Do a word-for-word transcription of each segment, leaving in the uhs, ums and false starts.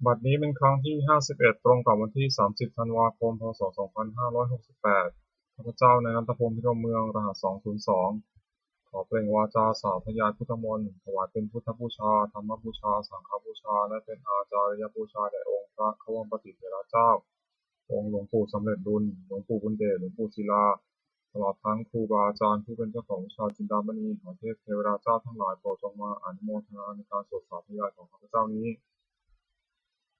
บัดนี้เป็นครั้งที่ ห้าสิบเอ็ด ตรงกับวันที่ สามสิบ ธันวาคม พ.ศ. สองพันห้าร้อยหกสิบแปด ข้าพเจ้านายณัฐพงษ์ พิรมเมือง รหัส สองศูนย์สอง ขอเปล่งวาจาสาธยายพุทธมนต์ ถวายเป็นพุทธบูชา ธรรมบูชา สังฆบูชา และเป็นอาจาริยบูชาแด่องค์พระควัมปติเถระเจ้า องค์หลวงปู่สำเร็จบุญ หลวงปู่บุญเดช หลวงปู่ศิลา ตลอดทั้งครูบาอาจารย์ผู้เป็นเจ้าของวิชาจินดามณี ขอเทพเทวดาเจ้าทั้งหลายโปรดจงมาอนุโมทนาในการสวดสาธยายของข้าพเจ้านี้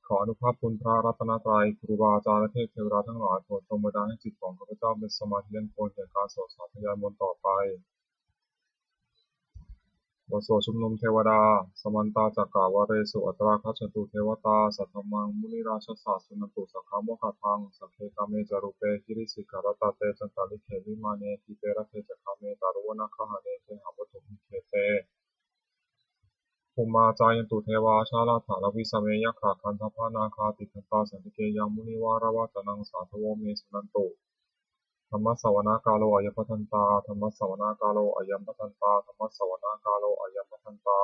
ขออานุภาพคุณพระรัตนตรัย ครูบาอาจารย์และเทพเทวดาทั้งหลายโปรดจงบันดาลให้จิตของข้าพเจ้าเป็นสมาธิอันควรแก่การสวดสาธยายมนต์ต่อไป บทสวดชุมนุมเทวดา Samantā cakkavāḷesu atrāgacchantu devatā, saddhammaṃ munirājassa suṇantu saggamokkhadaṃ. Sagge kāme ca rūpe girisikharataṭe cantalikkhe vimāne, dīpe raṭṭhe ca gāme taruvanagahane gehavatthumhi khette, bhummā cāyantu devā jalathalavisame yakkhagandhabbanāgā, tiṭṭhantā santike yaṃ munivaravacanaṃ sādhavo me suṇantu. Dhammassavanakālo ayambhadantā. Dhammassavanakālo ayambhadantā. Dhammassavanakālo ayambhadantā.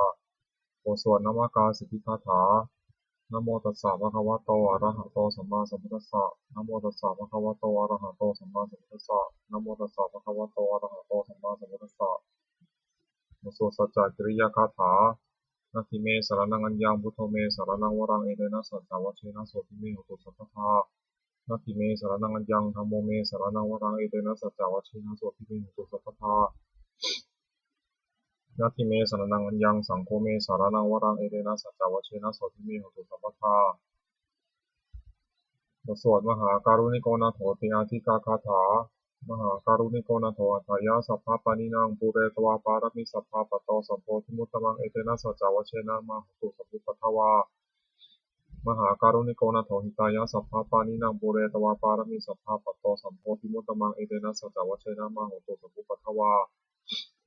บทสวดนมการสิทธิคาถา Namo tassa bhagavato arahato sammāsambuddhassa. Namo tassa bhagavato arahato sammāsambuddhassa. Namo tassa bhagavato arahato sammāsambuddhassa. บทสวดสัจจกิริยาคาถา Natthi me saraṇaṃ aññaṃ, buddho me saraṇaṃ varaṃ, etena saccavajjena sotthi me hotu sabbadā. Natthi me saraṇaṃ aññaṃ, dhammo me saraṇaṃ varaṃ, etena saccavajjena sotthi me hotu sabbadā. Natthi me saraṇaṃ aññaṃ, saṅgho me saraṇaṃ varaṃ, etena saccavajjena sotthi me hotu sabbadā. บทสวดมหาการุณิโกนาโถติอาทิกาคาถา Mahākāruṇiko nātho atthāya sabbapāṇinaṃ, pūretvā pāramī sabbā patto sambodhimuttamaṃ, etena saccavajjena mā hontu sabbupaddavā. Mahākāruṇiko nātho hitāya sabbapāṇinaṃ, pūretvā pāramī sabbā patto sambodhimuttamaṃ, etena saccavajjena mā hontu sabbupaddavā.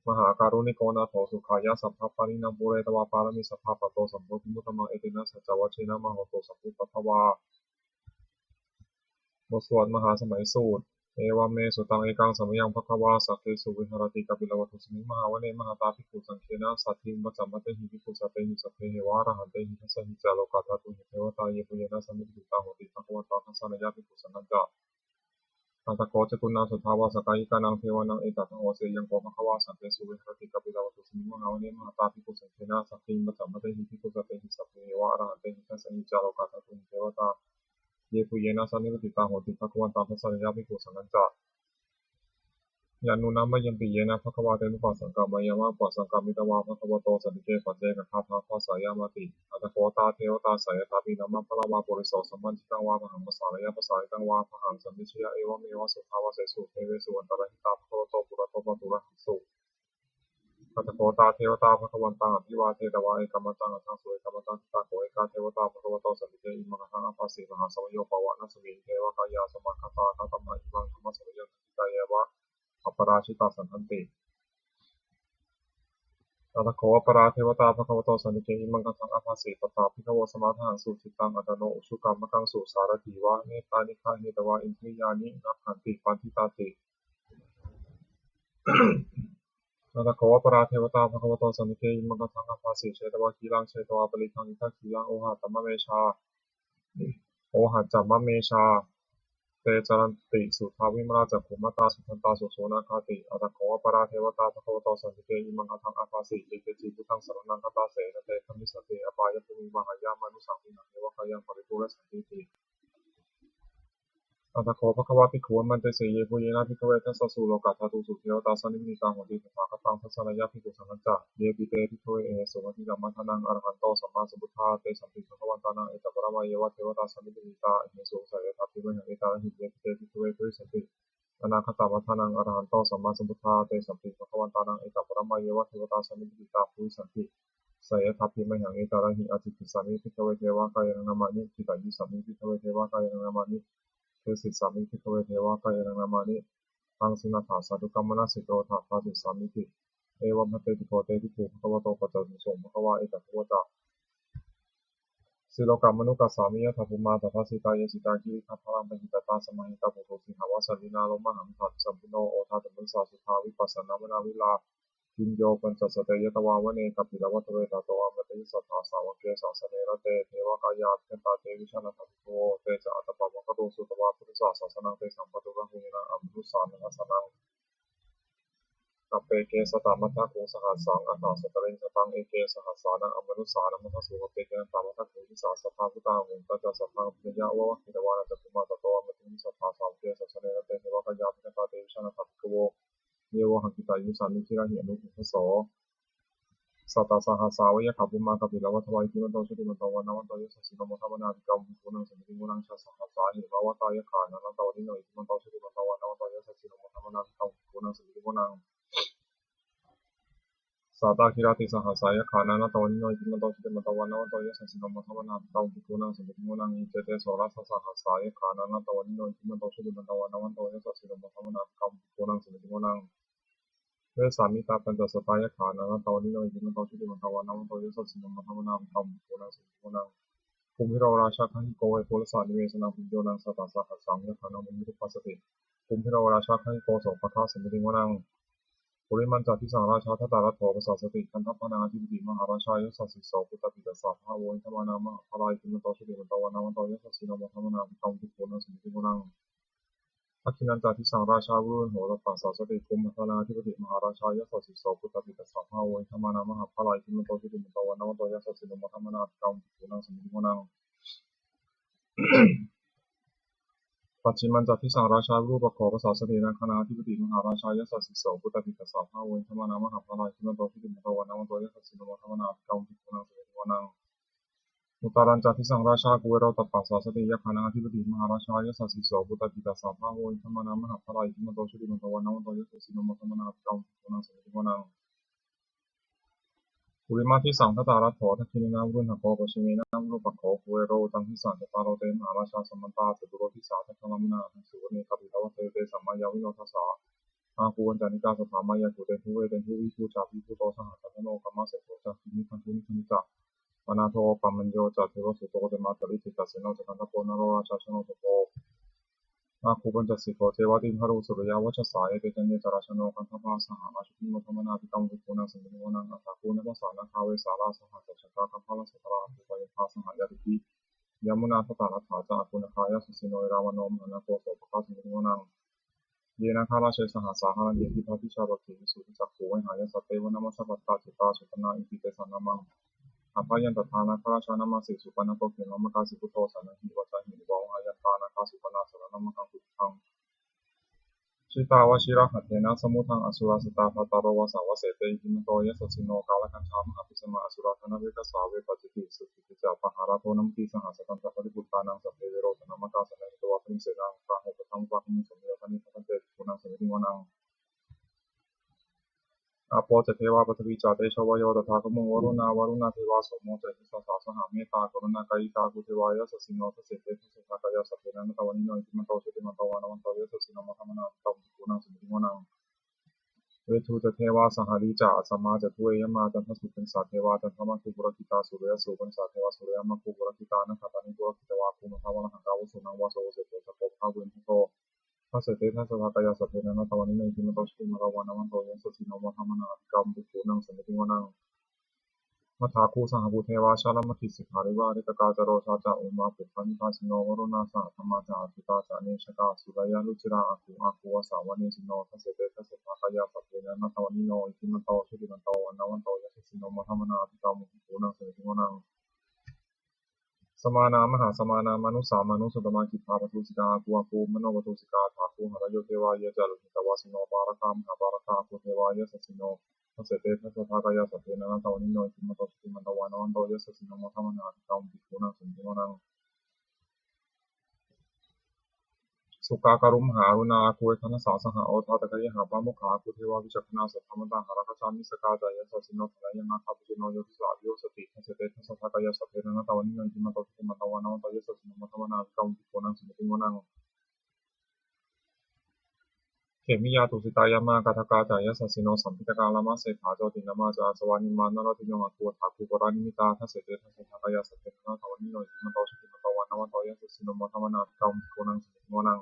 Mahākāruṇiko nātho sukhāya sabbapāṇinaṃ, pūretvā pāramī sabbā patto sambodhimuttamaṃ, etena saccavajjena mā hontu sabbupaddavā. บทสวดมหาสมัยสูตร Evaṃ me sutaṃ. Ekaṃ samayaṃ bhagavā sakkesu viharati kapilavatthusmiṃ mahāvane mahatā bhikkhusaṅghena saddhiṃ pañcamattehi bhikkhusatehi sabbeheva arahantehi. Dasahi ca lokadhātūhi devatā yebhuyyena sannipatitā honti bhagavantaṃ dassanāya bhikkhusaṅghañca. Atha kho catunnaṃ suddhāvāsakāyikānaṃ devānaṃ etadahosi: Ayaṃ kho bhagavā sakkesu viharati kapilavatthusmiṃ mahāvane mahatā bhikkhusaṅghena saddhiṃ pañcamattehi bhikkhusatehi sabbeheva arahantehi. Dasahi ca lokadhātūhi devatā yebhuyyena sannipatitā honti bhagavantaṃ dassanāya bhikkhusaṅghañca. Yannūna mayampi yena bhagavā tenupasaṅkameyyāma, upasaṅkamitvā bhagavato santike paccekagāthā bhāseyyāmāti. Atha kho tā devatā seyyathāpi nāma balavā puriso sammiñjitaṃ vā bāhaṃ pasāreyya, pasāritaṃ vā bāhaṃ sammiñjeyya, evameva suddhāvāsesu devesu antarahitā bhagavato purato pāturahesu. Atha kho tā devatā bhagavantaṃ abhivādetvā ekamantaṃ aṭṭhaṃsu. Ekamantaṃ ṭhitā kho ekā devatā bhagavato santike imaṃ gāthaṃ abhāsi: Mahāsamayo pavanasmiṃ, devakāyā samāgatā, āgatamha imaṃ dhammasamayaṃ, dakkhitāyeva aparājitasaṅghanti. Atha kho aparā devatā bhagavato santike imaṃ gāthaṃ abhāsi: Tatra bhikkhavo samādahaṃsu, cittaṃ attano ujukamakaṃsu, sārathīva nettāni gahetvā, indriyāni rakkhanti paṇḍitāti. Atha kho aparā devatā bhagavato santike imaṃ gāthaṃ abhāsi: Chetvā khīlaṃ chetvā palighaṃ, indakhīlaṃ ohaccamanejā, ohaccamanejā, te caranti suddhā vimalā, cakkhumatā sudantā susunāgāti. Atha kho aparā devatā bhagavato santike imaṃ gāthaṃ abhāsi: Ye keci buddhaṃ saraṇaṃ gatāse, na te gamissanti apāyabhūmiṃ, pahāya mānusaṃ dehaṃ, evakāyaṃ paripūressantīti. Atha kho bhagavā bhikkhū āmantesi: Yebhuyyena bhikkhave dasasu lokadhātūsu devatā sannipatitā honti tathāgataṃ dassanāya bhikkhusaṅghañca. Yepi te bhikkhave ahesuṃ atītamaddhānaṃ arahanto sammāsambuddhā, tesampi bhagavantānaṃ etaparamāyeva devatā sannipatitā ahesuṃ, seyyathāpi mayhaṃ etarahi. Yepi te bhikkhave bhavissanti anāgatamaddhānaṃ arahanto sammāsambuddhā, tesampi bhagavantānaṃ etaparamāyeva devatā sannipatitā bhavissanti, seyyathāpi mayhaṃ etarahi. Ācikkhissāmi bhikkhave devakāyānaṃ nāmāni, kittayissāmi bhikkhave devakāyānaṃ nāmāni, desissāmi bhikkhave devakāyānaṃ nāmāni, aṃ suṇātha sādhukaṃ manasikarotha bhāsissāmīti. Evaṃ bhanteti kho te bhikkhū bhagavato paccassosuṃ. Bhagavā etadavoca: Silokamanukassāmi, yattha bhummā tadassitā; ye sitā girigabbharaṃ, pahitattā samāhitā. Puthū sīhāva sallīnā, lomahaṃsābhisambhuno; odātamanasā suddhā, vippasannamanāvilā. Bhiyyo pañcasate ñatvā vane kāpilavatthave tato āmantayi satthā sāvake sāsane rate devakāyā abhikkantā te vijānātha bhikkhavo. Te ca ātappamakaruṃ sutvā buddhassa sāsanaṃ tesampāturahu ñāṇaṃ amanussāna dassanaṃ. Appeke satamaddakkhuṃ sahassaṃ atha sattariṃ sataṃ eke sahassānaṃ amanussānamaddasuṃ. Appeke satamaddakkhuṃ disā sabbā phuṭā ahuṃ tañca saddaṃ abhiññāya vavakkhitvāna cakkhumā tato āmantayi satthā sāvake sāsane rate devakāyā abhikkantā te vijānātha bhikkhavo. Ye vohaṃ kittayissāmi girāhi anupubbaso. Sattasahassā va yakkhā bhummā kāpilavatthavā iddhimanto jutimanto vaṇṇavanto yasassino modamānā abhikkāmuṃ bhikkhūnaṃ samitiṃ vanaṃ. Chasahassā hemavatā yakkhā nānattavaṇṇino iddhimanto jutimanto vaṇṇavanto yasassino modamānā abhikkāmuṃ bhikkhūnaṃ samitiṃ vanaṃ. Sātāgirā tisahassā yakkhā nānattavaṇṇino iddhimanto jutimanto vaṇṇavanto yasassino modamānā abhikkāmuṃ bhikkhūnaṃ samitiṃ vanaṃ. Iccete soḷasasahassā yakkhā nānattavaṇṇino iddhimanto jutimanto vaṇṇavanto yasassino modamānā abhikkāmuṃ bhikkhūnaṃ samitiṃ vanaṃ. Vessāmittā pañcasatā yakkhā nānattavaṇṇino iddhimanto jutimanto vaṇṇavanto yasassino modamānā abhikkāmuṃ bhikkhūnaṃ samitiṃ vanaṃ. Kumbhīro rājagahiko vepullassa nivesanaṃ bhiyyo naṃ satasahassaṃ yakkhānaṃ payirupāsati. Kumbhīro rājagahiko sopāga samitiṃ vanaṃ. Purimañca disaṃ rājā dhataraṭṭho pasāsati gandhabbānaṃ ādhipati mahārājā yasassi so. Puttāpi tassa bahavo indanāmā mahabbalā iddhimanto jutimanto vaṇṇavanto yasassino modamānā abhikkāmuṃ bhikkhūnaṃ samitiṃ vanaṃ. Dakkhiṇañca disaṃ rājā virūḷho tappasāsati kumbhaṇḍānaṃ ādhipati mahārājā yasassi so. Puttāpi tassa bahavo indanāmā mahabbalā iddhimanto jutimanto vaṇṇavanto yasassino modamānā abhikkāmuṃ bhikkhūnaṃ samitiṃ vanaṃ. Pacchimañca disaṃ rājā virūpakkho pasāsati nāgānaṃ ādhipati mahārājā yasassi so. Puttāpi tassa bahavo indanāmā mahabbalā iddhimanto jutimanto vaṇṇavanto yasassino modamānā abhikkāmuṃ bhikkhūnaṃ samitiṃ vanaṃ. Uttarañca disaṃ rājā kuvero tappasāsati yakkhānaṃ ādhipati mahārājā yasassi so. Puttāpi tassa bahavo indanāmā mahabbalā iddhimanto jutimanto vaṇṇavanto yasassino modamānā abhikkāmuṃ bhikkhūnaṃ samitiṃ vanaṃ. Purimaṃ disaṃ dhataraṭṭho dakkhiṇena virūḷhako pacchimena virūpakkho kuvero uttaraṃ disaṃ. Cattāro te mahārājā samantā caturo disā daddallamānā aṭṭhaṃsu vane kāpilavatthave. Tesaṃ māyāvino dāsā āgū vañcanikā saṭhā māyā dutte duve tanuṃ viṭū ca viṭuṭo saha candano kāmaseṭṭho ca kinnughaṇḍu nighaṇḍu ca panādo opamañño ca devasūto ca mātali cittaseno ca gandhabbo naḷo rājā janosabho āgū pañcasikho ceva timbarū suriyavacchasā. Ete caññe ca rājāno gandhabbā saha rājubhi modamānā abhikkāmuṃ bhikkhūnaṃ samitiṃ vanaṃ. Athāgū nābhasā nāgā vesālā saha tacchakā kambalassatarā āgū pāyāgā saha ñātibhi yāmunā dhataraṭṭhā ca āgū nāgā yasassi no erāvaṇo mahānāgo sopāga samitiṃ vanaṃ. Ye nāgarāje sahasā haranti dibbā dijā pakkhi visuddhacakkhū vehāyasā te vanamajjhapattā citrā supaṇṇā iti tesaṃ nāmaṃ. Abhayantadā nāgarājānā māsi supaṇṇato khemamakāsi buddho saṇhāhi vācāhi upavhayantā nāgā supaṇṇā saraṇamakaṃsu buddhaṃ. Jitā vajirahatthena samuddaṃ asurā sitā bhātaro vāsavassete iddhimanto yasassino kālakañjā mahābhismā asurā dānaveghasā vepacitti sucitti ca pahārādo namucī saha satañca baliputtānaṃ sabbe verocanāmakā sannayhitvā baliṃ senaṃ rāhubhaddamupāgamuṃ samayodāni bhaddante bhikkhūnaṃ samitiṃ vanaṃ. Āpo ca devā paṭhavī ca tejo vāyo tadāgamuṃ varuṇā vāruṇā devā somo ca yasasā saha mettākaruṇākāyikā āgū devā yasassino dasete dasadhā kāyā sabbe nānattavaṇṇino iddhimanto jutimanto vaṇṇavanto yasassino modamānā abhikkāmuṃ bhikkhūnaṃ samitiṃ vanaṃ. Veṇḍū ca devā sahalī ca asamā ca duve yamā candassūpanisā devā candamāgū purakkhitā suriyassūpanisā devā suriyamāgū purakkhitā nakkhattāni purakkhitvā āgū mandavalāhakā vasūnaṃ vāsavo seṭṭho sakkopāga purindado dasete dasadhā kāyā sabbe nānattavaṇṇino iddhimanto jutimanto vaṇṇavanto yasassino modamānā abhikkāmuṃ bhikkhūnaṃ samitiṃ vanaṃ. Maggāgū sahabhū devā jalamaggisikhā riva ariṭṭhakā ca rojā ca ummāpupphanibhāsino varuṇā sahadhammā ca accutā ca anejakā sūleyyarucirā āgū āgū vāsavanesino dasete dasadhā kāyā sabbe nānattavaṇṇino iddhimanto jutimanto vaṇṇavanto yasassino modamānā abhikkāmuṃ bhikkhūnaṃ samitiṃ vanaṃ. Samānā mahāsamānā mānusā mānusuttamā khiḍḍāpadūsikā āgū āgū manopadūsikā athāgū harayo devā ye ca lohitavāsino pāragā mahāpāragā āgū devā yasassino dasete dasadhā kāyā sabbe nānattavaṇṇino iddhimanto jutimanto vaṇṇavanto yasassino modamānā abhikkāmuṃ bhikkhūnaṃ samitiṃ vanaṃ. Sukkā karumhā aruṇā āgū veghanasā saha odātagayhā pāmokkhā āgū devā vicakkhaṇā sadāmattā hāragajā missakā ca yasassino thanayaṃ āgā pajjunno yo disā abhivassati dasete dasadhā kāyā sabbe nānattavaṇṇino iddhimanto jutimanto vaṇṇavanto yasassino modamānā abhikkāmuṃ bhikkhūnaṃ samitiṃ vanaṃ. Khemiyā tusitā yāmā kaṭṭhakā ca yasassino lambitakā lāmaseṭṭhā jotināmā ca āsavā nimmānaratino āgū athāgū paranimmitā dasete dasadhā kāyā sabbe nānattavaṇṇino iddhimanto jutimanto vaṇṇavanto yasassino modamānā abhikkāmuṃ bhikkhūnaṃ samitiṃ vanaṃ.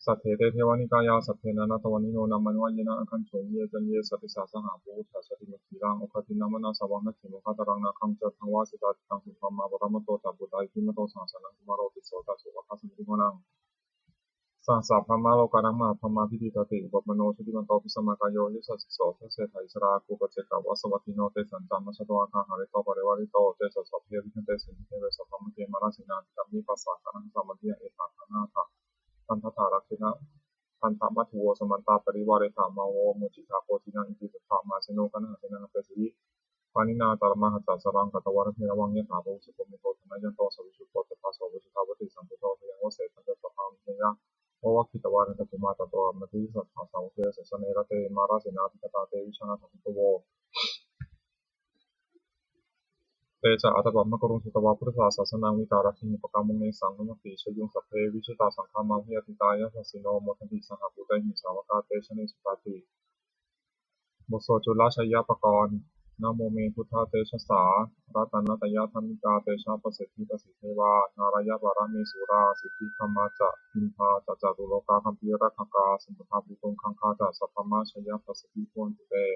Saṭṭhete devanikāyā saṭṭhena nānattavaṇṇino nāmanvayena āgañchuṃ. Ye caññe sadisā sahabhū saha dakkhiṇaṃ uttaraṃ dikkhitaṃ dajjaggaṃ pavutthajātimakkhīlaṃ oghatiṇṇamanāsavaṃ dakkhiṇaṃ vāsavaṃ sudāruṇantaṃ. Brahmā ca tejasā samantā iddhimato saha sanaṅkumāro tisso ca sopāga samitiṃ vanaṃ. Sahassabrahmalokānaṃ mahābrahmābhitiṭṭhati upapanno jutimanto bhismākāyo yasassi so. Dasettha issarā āgū paccekavasavattino tesañca majjhato āgā hārito parivārito. Te ca sabbe abhikkante sinde deve sabrahmake mārasenā abhikkāmi passa kaṇhassa mandiyaṃ. Etha gaṇhatha gandhattha rāgena bandhamatthu vo samantā parivāretha mā vo muñcittha koci naṃ. Iti tattha mahāseno kaṇhasenaṃ apesayi pāṇinā talamāhacca saraṃ katvāna bheravaṃ. Yathā pāvussako megho thanayanto savijjuko tadā so paccudāvatti saṅkuddho asayaṃvase. Tañca sabbaṃ abhiññāya vavakkhitvāna cakkhumā tato āmantayi satthā sāvake sāsane rate. Mārasenā abhikkantā te vijānātha bhikkhavo. Te ca ātappamakaruṃ sutvā buddhassa sāsanaṃ vītarāgehi pakkāmuṃ nesaṃ kampati jjhāyuṃ. Sabbe vijitasaṅgāmā bhayātītā yasassino modanti saha bhūtehi sāvakā te janesutāti. บทสวดจุลชัยปกรณ์ Namo me buddhatejasā ratanattayadhammikā tejapasiddhi pasīdevā nārāyaparamesurā siddhibrahmā ca indā ca catulokā gambhīrakkhakā samuddā bhūtuṃ gaṅgā ca sabrahmajayapasiddhi bhavantu te.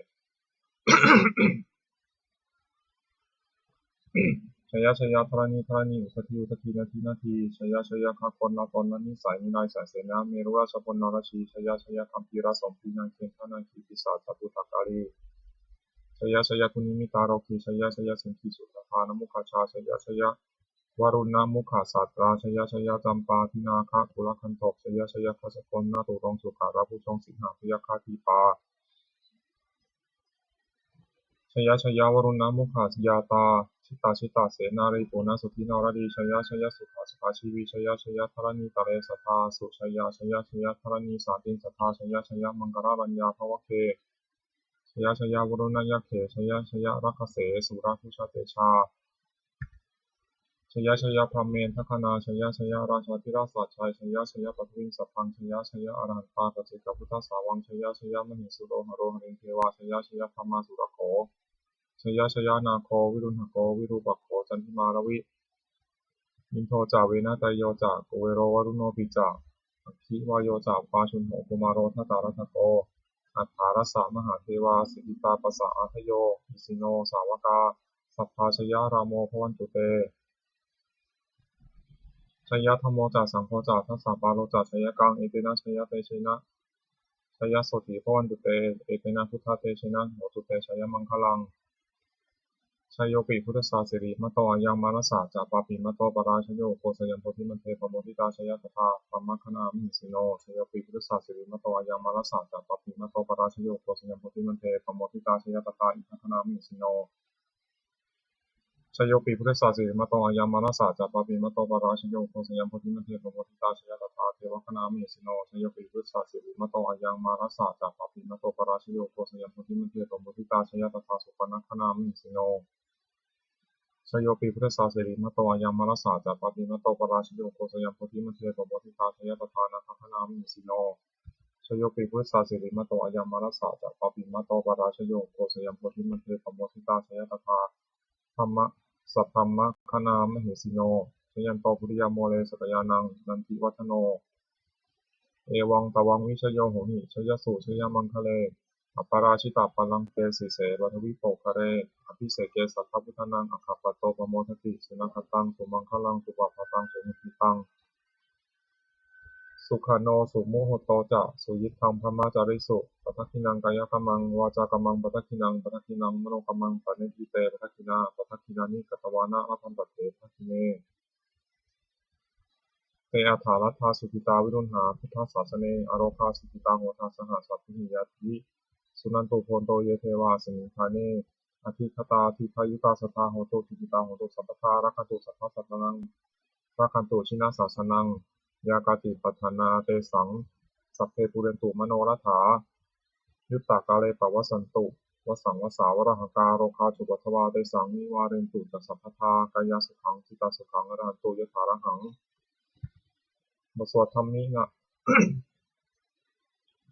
Jaya jaya dharaṇi dharaṇī udadhi udadhī nadi nadī. Jaya jaya gagonlatonlanisai nirayasai senamerurājabala narajī. Jaya jaya gambhīrasombhī nāgendanāgī pisācabhūtakālī. Jaya jaya dunnimittarogī. Jaya jaya siṅgīsuddhadānamukhajā. Jaya jaya varuṇamukhasātrā. Jaya jaya campādināgakulagantho. Jaya jaya gajagonnaturaṅga sukarabhujaṅga sīhabyagghadīpā. Jaya jaya varuṇamukhayātrā. Jita jita senārī puna suddhi naradī. Jaya jaya sukhā sukhā jīvī. Jaya jaya dharaṇītale sadā sujayā. Jaya jaya dharaṇī sāntin sadā. Jaya jaya maṅkararājayaṃ bhavagge. Jaya jaya varuṇayakkhe. Jaya jaya rakkhase surabhujatejā. Jaya jaya brahmendagaṇā. Jaya jaya rājādhirāja sājjaya. Jaya jaya paṭhaviṃ sabbaṃ. Jaya jaya arahantā paccekabuddhasāvaṃ. Jaya jaya mahesuro haro harindevā. Jaya jaya brahmā surakkho. Jaya jaya nāgo viruḷhako virūpakkho candimā ravi. Indo ca venateyyo ca kuvero varuṇopi ca. Aggi vāyo ca pājuṇho kumāro dhataraṭṭhako. Aṭṭhārasa mahādevā siddhitāpasa-ādayo isino sāvakā sabbā jayarāmo bhavantu te. Jaya dhammo ca saṅgho ca dasapālo ca jayakaṃ. Etena jayatejena jayasotthī bhavantu te. Etena buddhatejena hotu te jayamaṅgalaṃ. Jayopi buddhassa sirīmato ayaṃ mārassa ca pāpimato parājayo ugghosayuṃ bodhimaṇḍe pamoditā jaya tadā brahmagaṇā mahesino. Jayopi buddhassa sirīmato ayaṃ mārassa ca pāpimato parājayo ugghosayuṃ bodhimaṇḍe pamoditā jaya tadā indagaṇā mahesino. Jayopi buddhassa sirīmato ayaṃ mārassa ca pāpimato parājayo ugghosayuṃ bodhimaṇḍe pamoditā jaya tadā devagaṇā mahesino. Jayopi buddhassa sirīmato ayaṃ mārassa ca pāpimato parājayo ugghosayuṃ bodhimaṇḍe pamoditā jaya tadā supaṇṇagaṇā mahesino. Jayopi buddhassa sirīmato ayaṃ mārassa ca pāpimato parājayo ugghosayuṃ bodhimaṇḍe pamoditā jaya tadā nāgagaṇā mahesino. Jayopi buddhassa sirīmato ayaṃ mārassa ca pāpimato parājayo ugghosayuṃ bodhimaṇḍe pamoditā jaya tadā brahma sabrahmagaṇā mahesino. Jayanto bodhiyā mūle sakyānaṃ nandivaḍḍhano. Evaṃ tvaṃ vijayo hohi jayassu jayamaṅgale. Aparājitapallaṅke sīse paṭhavipokkhare abhiseke sabbabuddhānaṃ aggappatto pamodati. Sunakkhattaṃ sumaṅgalaṃ supabhātaṃ suhuṭṭhitaṃ. Sukhaṇo sumuhutto ca suyiṭṭhaṃ brahmacārisu. Padakkhiṇaṃ kāyakammaṃ vācākammaṃ padakkhiṇaṃ padakkhiṇaṃ manokammaṃ paṇidhī te padakkhiṇā. Padakkhiṇāni katvāna labhantatthe padakkhiṇe. Te atthaladdhā sukhitā viruḷhā buddhasāsane arogā sukhitā hotha saha sabbehi ñātibhi. Suṇantu bhonto ye devā asmiṃ ṭhāne adhigatā dīghāyukā sadā hontu sukhitā hontu sabbadā. Rakkhantu saddhaṃ sasanaṃ rakkhantu jinasāsanaṃ. Yā kāci patthanā tesaṃ sabbe pūrentu manorathā. Yuttakāle pavassantu vassaṃ vassā valāhakā. Rogā cupaddavā tesaṃ nivārentu ca sabbadā. Kāyasukhaṃ cittasukhaṃ arahantu yathārahaṃ. บทสวดธรรมนิยาม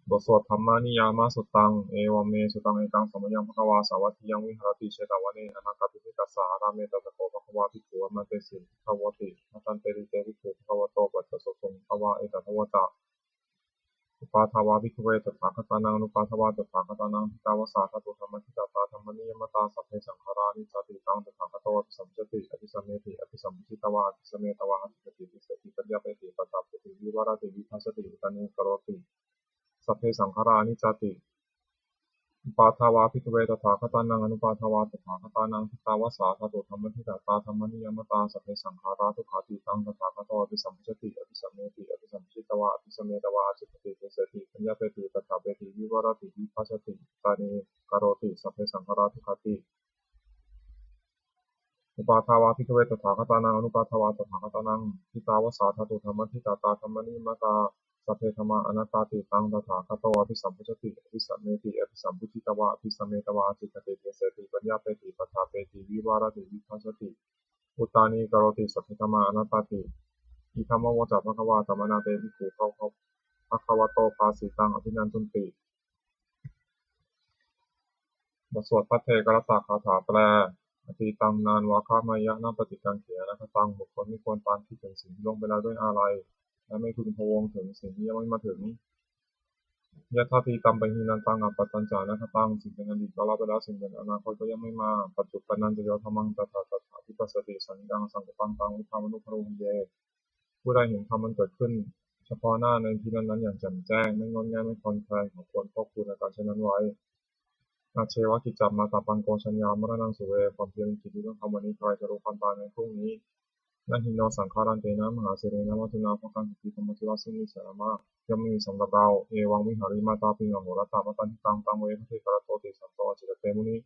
บทสวดธรรมนิยามสุตตัง Evaṃ me sutaṃ. Ekaṃ samayaṃ bhagavā sāvatthiyaṃ viharati jetavane anāthapiṇḍikassa ārāme. Tatra kho bhagavā bhikkhū āmantesi bhikkhavoti. Bhadanteti te bhikkhū bhagavato paccassosuṃ. Dvā etadavoca. Uppādā vā bhikkhave tathāgatānaṃ anuppādā vā tathāgatānaṃ, ṭhitāva sā dhātu dhammaṭṭhitatā dhammaniyāmatā, sabbe saṅkhārā aniccāti. Taṃ tathāgato abhisambujjhati abhisameti, abhisambujjhitvā abhisametvā ācikkhati deseti paññapeti paṭṭhapeti vivarati vibhajati uttānīkaroti, sabbe saṅkhārā aniccāti. Uppādā vā bhikkhave tathāgatānaṃ anuppādā vā tathāgatānaṃ, ṭhitāva sā dhātu dhammaṭṭhitatā dhammaniyāmatā, sabbe saṅkhārā dukkhāti. Taṃ tathāgato abhisambujjhati abhisameti, abhisambujjhitvā abhisametvā ācikkhati deseti paññapeti paṭṭhapeti vivarati vibhajati uttānīkaroti, sabbe saṅkhārā dukkhāti. Uppādā vā bhikkhave tathāgatānaṃ anuppādā vā tathāgatānaṃ, ṭhitāva sā dhātu dhammaṭṭhitatā dhammaniyāmatā, sabbe dhammā anattāti. Taṃ tathāgato abhisambujjhati abhisameti, abhisambujjhitvā abhisametvā ācikkhati deseti paññapeti paṭṭhapeti vivarati vibhajati uttānīkaroti, sabbe dhammā anattāti. Idamavoca bhagavā. Attamanā te bhikkhū bhagavato bhāsitaṃ abhinandunti. บทสวดภัทเทกรัตตคาถาแปล Atītaṃ nānvāgameyya nappaṭikaṅkhe anāgataṃ. บุคคลไม่ควรตามคิดถึงสิ่งที่ล่วงไปแล้วด้วยอาลัย และไม่พึงพะวงถึงสิ่งที่ยังไม่มาถึง Yadatītampahīnantaṃ appattañca anāgataṃ. สิ่งเป็นอดีตก็ละไปแล้ว สิ่งเป็นอนาคตก็ยังไม่มา Paccuppannañca yo dhammaṃ tattha tattha abhipassati, sannīdaṃ asaṅkuppaṃ taṃ viddhā manubrūhaye. ผู้ใดเห็นธรรมมันเกิดขึ้นเฉพาะหน้าในที่นั้นๆอย่างแจ่มแจ้ง ไม่งอนแง่นไม่คลอนแคลน เขาควรพอกพูนอาการเช่นนั้นไว้ Ajjeva kiccamātappaṃ ko jaññā maraṇaṃ suve. ความเพียรเป็นกิจที่ต้องทำวันนี้ ใครจะรู้ความตายในพรุ่งนี้ Na hi no saṅgarantena mahāserena, maccunā bhagaṃ kiñci, dhammaccunā samaṃ nisarama. ย่อมไม่มีสำหรับเรา Evaṃ vihārimātāpiṃ ahorattamatanditaṃ, taṃ ve bhaddekarattoti santo ācikkhate muni.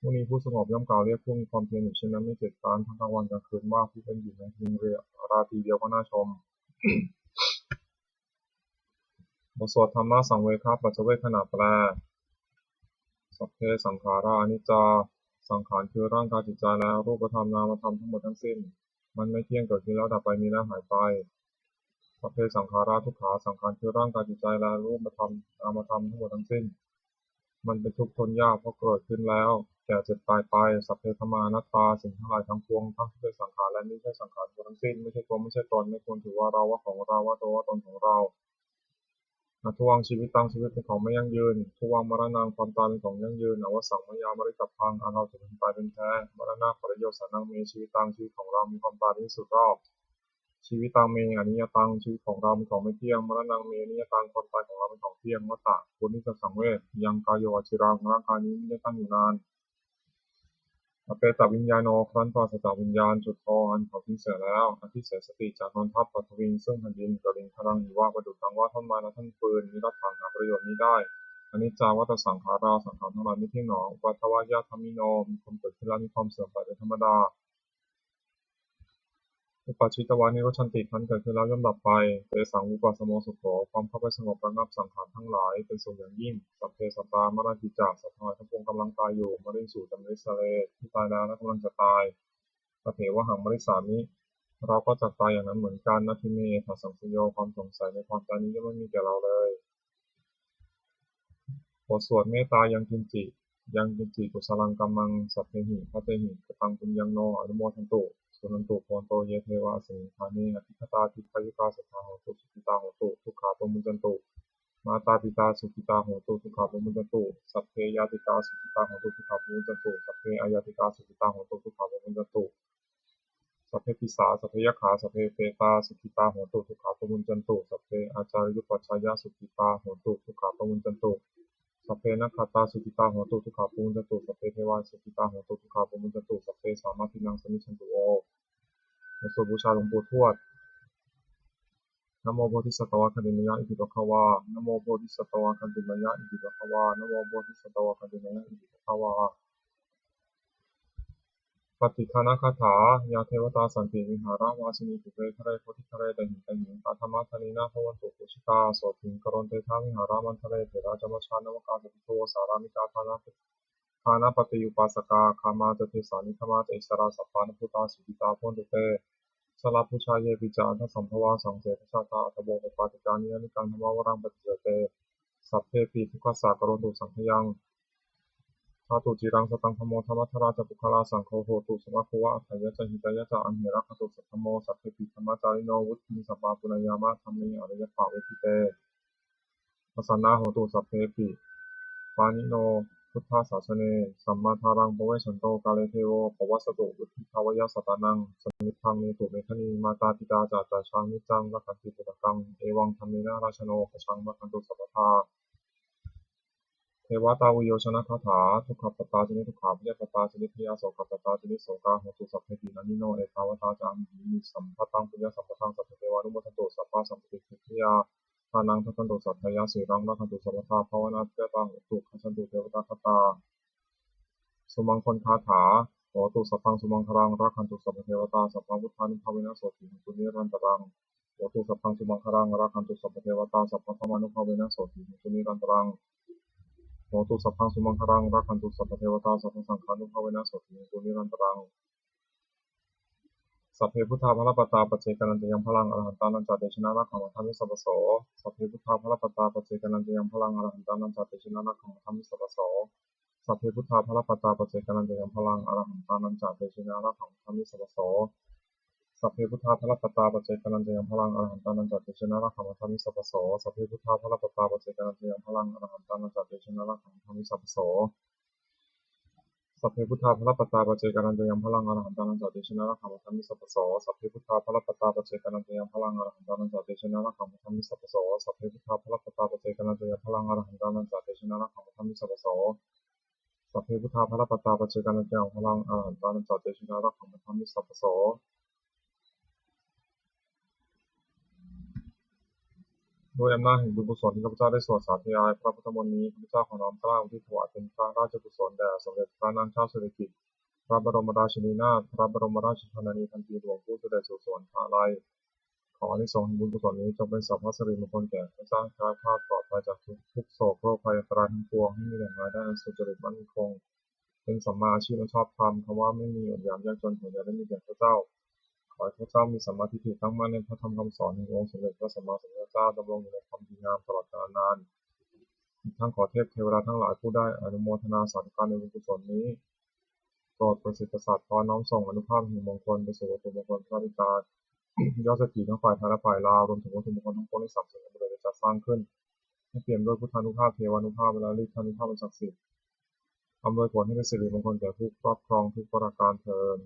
มุนีผู้สงบย่อมกล่าวเรียกผู้มีความเพียรอยู่เช่นนั้นไม่เกียจคร้านทั้งกลางวันกลางคืนว่า ผู้เป็นอยู่ในเพียงเวลาราตรีเดียวก็น่าชม บทสวดธัมมสังเวคปัจจเวกขณะแปล Sabbe saṅkhārā aniccā. สังขารคือร่างกายจิตใจและรูปธรรมนามธรรมทั้งหมดทั้งสิ้น มันไม่เที่ยง เกิดขึ้นแล้วดับไป มีแล้วหายไป Sabbe saṅkhārā dukkhā. สังขารคือร่างกายจิตใจและรูปธรรมนามธรรมทั้งหมดทั้งสิ้น มันเป็นทุกข์ทนยาก เพราะเกิดขึ้นแล้วแก่เจ็บตายไป Sabbe dhammā anattā. สิ่งทั้งหลายทั้งปวง ทั้งที่เป็นสังขารและมิใช่สังขารทั้งหมดทั้งสิ้น ไม่ใช่ตัวไม่ใช่ตน ไม่ควรถือว่าเราว่าของเรา ว่าตัวว่าตนของเรา Addhuvaṃ jīvitaṃ. ชีวิตเป็นของไม่ยั่งยืน Dhuvaṃ maraṇaṃ. ความตายเป็นของยั่งยืน Avassaṃ mayā maritabbaṃ. อันเราจะพึงตายเป็นแท้ Maraṇapariyosānaṃ me jīvitaṃ. ชีวิตของเรามีความตายเป็นที่สุดรอบ Jīvitaṃ me aniyataṃ. ชีวิตของเราเป็นของไม่เที่ยง Maraṇaṃ me niyataṃ. ความตายของเราเป็นของเที่ยง Vata. ควรที่จะสังเวช Ayaṃ kāyo aciraṃ. ร่างกายนี้มิได้ตั้งอยู่นาน Apetaviññāṇo. ครั้นปราศจากวิญญาณ จุดทองอันเขาทิ้งเสียแล้ว Adhisessati. จักนอนทับ Paṭhaviṃ. ซึ่งแผ่นดิน Kaliṅgaraṃ iva. ประดุจดังว่าท่อนไม้และท่อนฟืน Niratthaṃ. หาประโยชน์มิได้ Aniccā vata saṅkhārā. สังขารทั้งหลายไม่เที่ยงหนอ Uppādavayadhammino. มีความเกิดขึ้นแล้วมีความเสื่อมไปเป็นธรรมดา Uppajjitvā nirujjhanti. ครั้นเกิดขึ้นแล้วย่อมดับไป Tesaṃ vūpasamo sukho. ความเข้าไปสงบระงับสังขารทั้งหลายเป็นสุขอย่างยิ่ง Sabbe sattā maranti ca. สัตว์ทั้งหลายทั้งปวงกำลังตายอยู่ Mariṃsu ca marissare. ที่ตายแล้วและกำลังจะตาย Tathevāhaṃ marissāmi. เราก็จักตายอย่างนั้นเหมือนกัน Natthi me ettha saṃsayo. ความสงสัยในความตายนี้ย่อมไม่มีแก่เราเลย บทสวดเมตตา Yaṅkiñci. Yaṅkiñci kusalaṃ kammaṃ sabbehi katehi kataṃ puññaṃ no anumodantu, suṇantu bhonto ye devā asmiṃ ṭhāne adhigatā dīghāyukā sadā hontu, sukhitā hontu, dukkhā pamuñcantu. Mātā pitā sukhitā hontu, dukkhā pamuñcantu. Sabbe ñātikā sukhitā hontu, dukkhā pamuñcantu. Sabbe aññātikā sukhitā hontu, dukkhā pamuñcantu. Sabbe pisā sabbe yakkhā sabbe petā sukhitā hontu, dukkhā pamuñcantu. Sabbe ācariyupajjhāyā sukhitā hontu, dukkhā pamuñcantu. Sabbe nakkhattā sukhitā hontu, dukkhā pamuñcantu. Sabbe devā sukhitā hontu, dukkhā pamuñcantu. Sabbe sampattīnaṃ samijjhantu vo. บทสวดบูชาหลวงปู่ทวด Namo bodhisatto āgantimāya iti bhagavā. Namo bodhisatto āgantimāya iti bhagavā. Namo bodhisatto āgantimāya iti bhagavā. Pattidānagāthā. Yā devatā santi vihāravāsinī, gure ghare bodhighare tahiṃ tahiṃ, tā dhammadānena bhavantu pūjitā, sotthiṃ karontedha vihāramaṇḍale. Therā ca majjhā navakā ca bhikkhavo, sārāmikā dānapatī upāsakā, gāmā ca desā nigamā ca issarā, sappāṇabhūtā sukhitā bhavantu te. Jalābujā yepi ca aṇḍasambhavā, saṃsedajātā athavopapātikā, niyyānikaṃ dhammavaraṃ paṭicca te, sabbepi dukkhassa karontu saṅkhayaṃ. Ṭhātu ciraṃ sataṃ dhammo, dhammaddharā ca puggalā, saṅgho hotu samaggo va, atthāya ca hitāya ca. Amhe rakkhatu saddhammo, sabbepi dhammacārino, vuḍḍhiṃ sampāpuṇeyyāma, dhamme ariyappavedite. pasannā hontu sabbepi pāṇino buddhasāsane. Sammā dhāraṃ pavecchanto kāle devo pavassatu. Vuṭṭhidāvāya sattānaṃ samiddhaṃ netu medaniṃ. Mātā pitā ca atrajaṃ niccaṃ rakkhanti puttakaṃ, evaṃ dhammena rājāno pajaṃ rakkhantu sabbadā. Devatāuyyojanagāthā. Dukkhappattā ca niddukkhā, bhayappattā ca nibbhayā, sokappattā ca nissokā hontu sabbepi pāṇino. Ettāvatā ca amhehi sambhataṃ puññasampadaṃ sabbe devānumodantu sabbasampattisiddhiyā. Dānaṃ dadantu saddhāya, sīlaṃ rakkhantu sabbadā, bhāvanābhiratā hontu, gacchantu devatāgatā. Sumaṅgalagāthā. Hotu sabbaṃ sumaṅgalaṃ, rakkhantu sabbadevatā, sabbabuddhānubhāvena sotthī hontu nirantaraṃ. Hotu sabbaṃ sumaṅgalaṃ, rakkhantu sabbadevatā, sabbadhammānubhāvena sotthī hontu nirantaraṃ. Hotu sabbaṃ sumaṅgalaṃ, rakkhantu sabbadevatā, sabbasaṅghānubhāvena sotthī hontu nirantaraṃ. Sabbe buddhā balappattā paccekānañca yaṃ balaṃ, arahantānañca tejena rakkhaṃ bandhāmi sabbaso. Sabbe buddhā balappattā paccekānañca yaṃ balaṃ, arahantānañca tejena rakkhaṃ bandhāmi sabbaso. Sabbe buddhā balappattā paccekānañca yaṃ balaṃ, arahantānañca tejena rakkhaṃ bandhāmi sabbaso. Sabbe buddhā balappattā paccekānañca yaṃ balaṃ, arahantānañca tejena rakkhaṃ bandhāmi sabbaso. Sabbe buddhā balappattā paccekānañca yaṃ balaṃ, arahantānañca tejena rakkhaṃ bandhāmi sabbaso. Sabbe buddhā balappattā paccekānañca yaṃ balaṃ, arahantānañca tejena rakkhaṃ bandhāmi sabbaso. Sabbe buddhā balappattā paccekānañca yaṃ balaṃ, arahantānañca tejena rakkhaṃ bandhāmi sabbaso. Sabbe buddhā balappattā paccekānañca yaṃ balaṃ, arahantānañca tejena rakkhaṃ bandhāmi sabbaso. Sabbe buddhā balappattā paccekānañca yaṃ balaṃ, arahantānañca tejena rakkhaṃ bandhāmi sabbaso. ด้วยอำนาจแห่งบุญกุศลที่ข้าพเจ้าได้สวดสาธยายพระพุทธมนต์นี้ ข้าพเจ้าขอน้อมเกล้าอุทิศถวายเป็นพระราชกุศลแด่สมเด็จพระนางเจ้าสิริกิติ์ พระบรมราชินีนาถ พระบรมราชชนนีพันปีหลวง ผู้เสด็จสู่สวรรคาลัย ขออานิสงส์แห่งบุญกุศลนี้จงเป็นสัพพสิริมงคลแก่ข้าพเจ้า ให้แคล้วคลาดปลอดภัยจากทุกข์โศกโรคภัยอันตรายทั้งปวง ให้มีแหล่งรายได้อันสุจริตมั่นคง เป็นสัมมาอาชีพอันชอบธรรม คำว่าไม่มีอดอยากยากจน ขออย่าได้มีแก่ข้าพเจ้า ขอให้ข้าพเจ้ามีสัมมาทิฏฐิตั้งมั่นในพระธรรมคำสอนแห่งองค์สมเด็จพระสัมมาสัมพุทธเจ้า ดำรงอยู่ในธรรมดีงามตลอดกาลนาน อีกทั้งขอเทพเทวดาทั้งหลายผู้ได้อนุโมทนาสาธุการในบุญกุศลนี้ โปรดประสิทธิ์ประสาทพรน้อมส่งอานุภาพแห่งมงคลไปสู่วัตถุมงคลพระบิดา ยอดเศรษฐีทั้งฝ่ายไทยและฝ่ายลาว รวมถึงวัตถุมงคลทั้งปวงที่สามสิบองค์พระเดชจัดสร้างขึ้น ให้เปี่ยมด้วยพุทธานุภาพ เทวานุภาพ และฤทธานุภาพอันศักดิ์สิทธิ์ อำนวยผลให้เป็นสิริมงคลแก่ผู้ครอบครองทุกประการเทอญ